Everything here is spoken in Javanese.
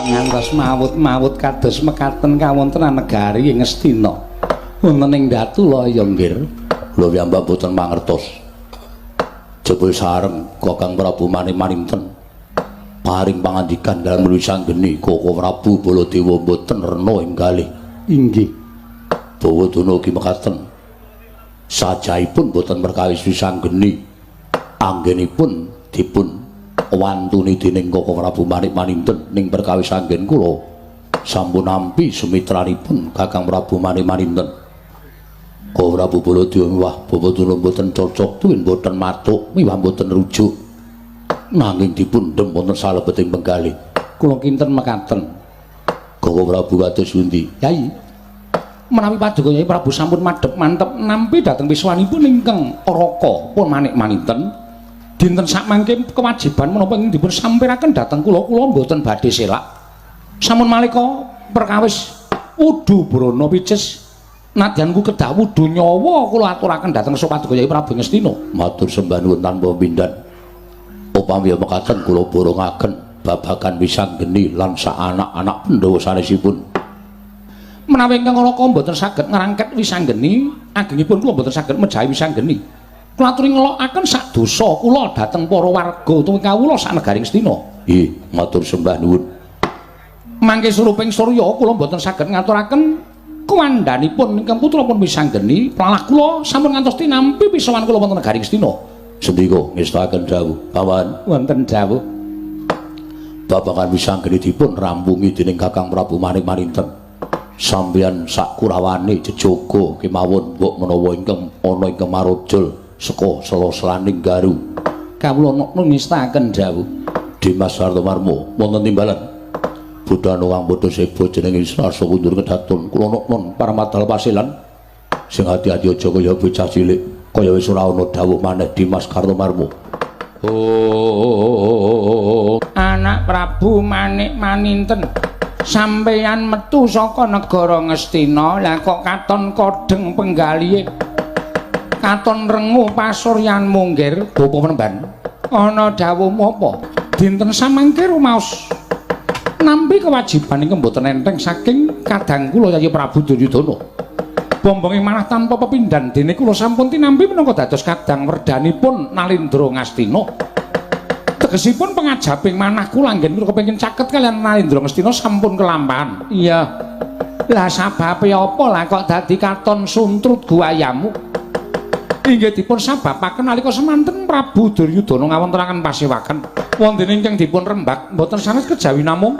Ngantos mawut-mawut kados mekaten kawontenan negari ing Ngastina. Wonten ing Datulaya nggir. Kula piyambak boten mangertos. Jebul sareng Kakang Prabu Manik Maninten paring pangandikan dalem Wisanggeni Koko Prabu Baladewa boten rena ing galih. Inggih. Bawadana ugi mekaten. Sajaipun boten perkawis Wisanggeni anggenipun dipun wantuni dening Koko Prabu Manik Maninten ning perkawis anggen kula sampun nampi sumitranipun Kakang Prabu Manik Maninten. Koko Prabu Baladewa miwah Bawadana boten cocok tuwin boten matuk miwah boten rujuk nanging dipundhem wonten salebeting penggalih. Kula kinten mekaten. Koko Prabu kados pundi? Yai, menawi paduka Yai Prabu sampun madhep mantep nampi dhateng wiswanipun ingkang Raka pun Manik Maninten, dinten sakmangke kewajiban menapa ingkang dipun sampiraken dhateng kula, kula mboten badhe selak. Sampun malika perkawis wudu brana picis nadyan ku kedah wudu nyawa kula aturaken dhateng paduka Yai Prabu Ngastina. Matur sembah nuwun tanpa pindhan. Upami mekaten kula borongaken babagan Wisanggeni lan sak anak-anak Pandhawa sanesipun. Menawi ingkang Raka mboten saged ngrangket Wisanggeni, agengipun kula mboten saged mejahi Wisanggeni. Kula aturi ngelokaken sak dosa kula dhateng para warga utawi kawula sak negari Ngastina. Nggih, matur sembah nuwun. Mangke suruping surya kula mboten saged ngaturaken kuwandhanipun ingkang putra pun Wisanggeni, plalah kula sampun ngantos tinampi pisowan kula wonten negari Ngastina. Sendika ngestakaken dawuh, Paman. Wonten dawuh. Babagan Wisanggeni dipun rampungi dening Kakang Prabu Manik Maninten. Sampeyan sak kurawane jejaga kemawon mbok menawa ingkang ana ingkang marujul saka sela-selaning garu. Kawula ngestakaken dawuh. Dimas Kartomarmo wonten timbalan. Budana kang padha seba jenenge Srasa kundur kedaton kula noknon paramadal pasilan sing ati-ati aja kaya bocah cilik kaya wis ora ana dawuh maneh Dimas Kartomarmo. Oh, anak Prabu Manik Maninten, sampeyan metu saka negara Ngastina lah kok katon kodheng penggalihe, katon rengu pasuryanmu nggir. Bapa Penemban, ana dawuhmu apa? Dinten samangke rumaos nampi kewajiban ingkang boten enteng saking kadang kula Yayi Prabu Duryudana. Bombonge manah tanpa pepindhan dene kula sampun tinampi minangka dados kadang werdanipun Nalindra Ngastina. Tegesipun pengajaping manah kula anggen kula kepengin caket kaliyan Nalindra Ngastina sampun kelampahan. Iya. Lah sababe apa lah kok dadi katon suntrut guayamu? Inggih dipun sababaken nalika semanten Prabu Duryudana ngawontenaken pasewakan. Wonten ingkang dipun rembak mboten sanes kejawi namung